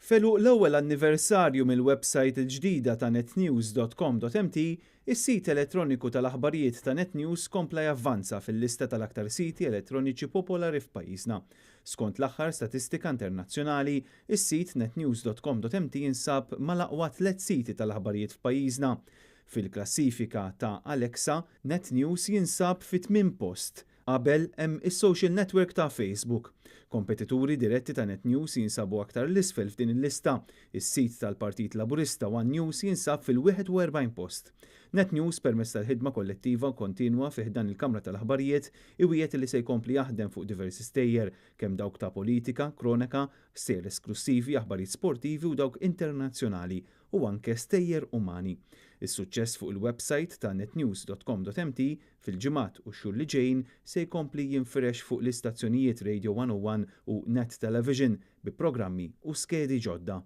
F'għeluq l-ewwel anniversarju mill-websajt il-ġdida ta' netnews.com.mt, is-sit elettroniku tal-aħbarijiet ta' Net News kompla javvanza fil-lista tal-aktar siti elettroniċi popolari f'pajjiżna. Skont l-aħħar statistika internazzjonali, is-sit netnews.com.mt jinsab mal-aqwa tliet siti tal-aħbarijiet f'pajjiżna. Fil-klassifika ta' Alexa, Net News jinsab fit-tmien post. Qabel hemm is-social network ta' Facebook. Kompetituri diretti ta' Net News jinsabu aktar 'l isfel f'din il-lista. Is-sit tal-Partit Laburista One News jinsab fil-41 post. Net News permezz tal-ħidma kollettiva u kontinwa fi ħdan il-Kamra tal-Aħbarijiet iwiegħed li se jkompli jaħdem fuq diversi stejjer, kemm dawk ta' politika, kronaka, stejjer esklussivi, aħbarijiet sportivi u dawk internazzjonali u anke stejjer umani. Is-suċċess fuq il-website ta' netnews.com.mt fil-ġimgħat u x-xhur li ġejjin se jkompli jinfirex fuq l-istazzjonijiet Radio 101 u Net Television bi programmi u skedi ġodda.